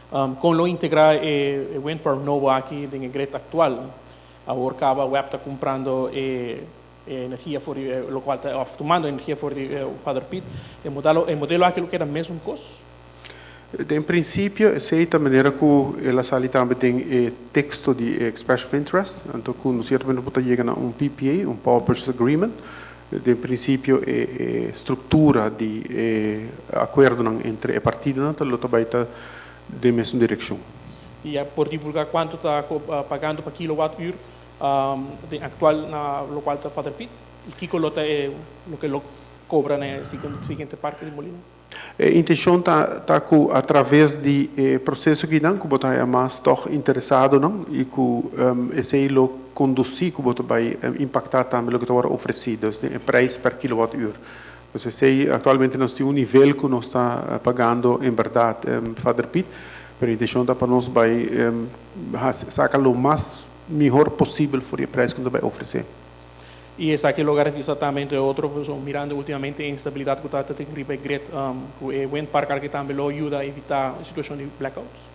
Con lo integra e wind farm nobo aki den e grid actual? Awor caba WEB ta cumprando e energia for di locual ta of tumando energia for di Vader Piet. E modelo aki lo keda mesun cos? Den principio, esey ta manera cu el a sali tambe den e texto di Expression of Interest, anto cu ciertamente por yega na un PPA, un Power Purchase Agreement. Den principio, e structura di acuerdo entre e partidonan lo tambe ta den mesun direccion. Y por divulga cuanto ta pagando pa kilowatt uur di actual na locual ta Vader Piet? Y kico lo ta loke lo cobra na siguiente parke di molina? E intencion ta cu atraves di proceso aki nan, cu bo ta mas toch interesado nan y cu esey lo conduci cu bo ta bay impacta tambe loke ta ofreci, dus e prijs per kilowatt uur. Dus esey actualmente nos tin un nivel cu nos ta pagando en berdad Vader Piet, pero e intencion ta pa nos bay saca lo mas mihor posibel for e prijs cu nos bay ofrece. Y esaki lo garantisa tambe, entre otro, pues, mirando ultimamente e instabilidad cu ta tin riba grid, cu e wind park aki tambe lo yuda evita e situacion di blackouts?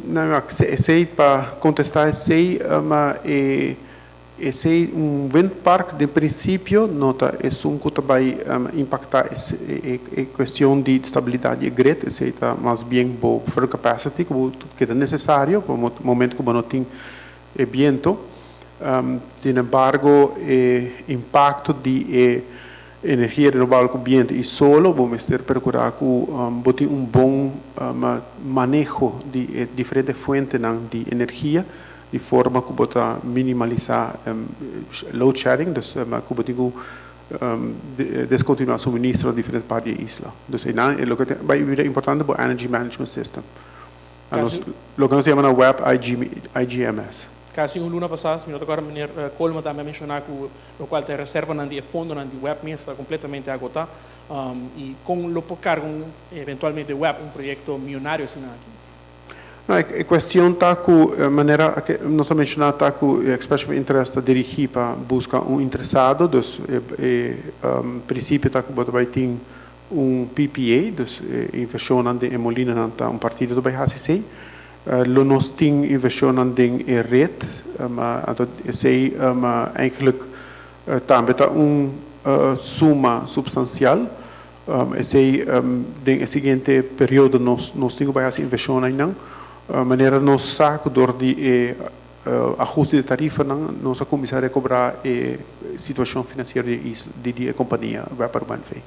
No, esey pa contesta esey, ma esey un wind park di principio no ta esun cu ta bay impacta e cuestion di stabilidad di grid. Esey ta mas bien bo firm capacity cu ta necesario pa momento cu no tin e biento. Sin embargo, e impacto di e energia renobabel cu biento y solo, bo mester percura cu bo tin un bon maneho di diferente fuentenan di energia, di forma cu bo ta minimalisa load shedding, dus cu bo tin cu descontinua suministro na diferente parti di e isla. Dus loke ta importante ta energy management system. Loke nos ta yama WEB IG, IGMS. Casi un luna pasa, si no ta awor, meneer Colma tambe a menciona cu locual ta reserva nan di fondo nan di WEB mes ta completamente agota y con lo por carga eventualmente WEB un proyecto miyonario asina aki? No, e cuestion ta cu manera cu nos a menciona ta cu Expression of Interest ta dirigi pa busca un interesado, dus e principio ta cu bo bay tin un PPA, dus inversion den molina ta un partido bay HCC. Lo nos tin inversion den e red, maar esey eigenlijk tambe ta un suma substancial. Esey den e siguiente periodo nos tin cu bay haci inversion ey. Manera nos sa cu door di ahuste di tarifa nan, nos a cuminsa recobra e situacion financiero di compania WEB NV.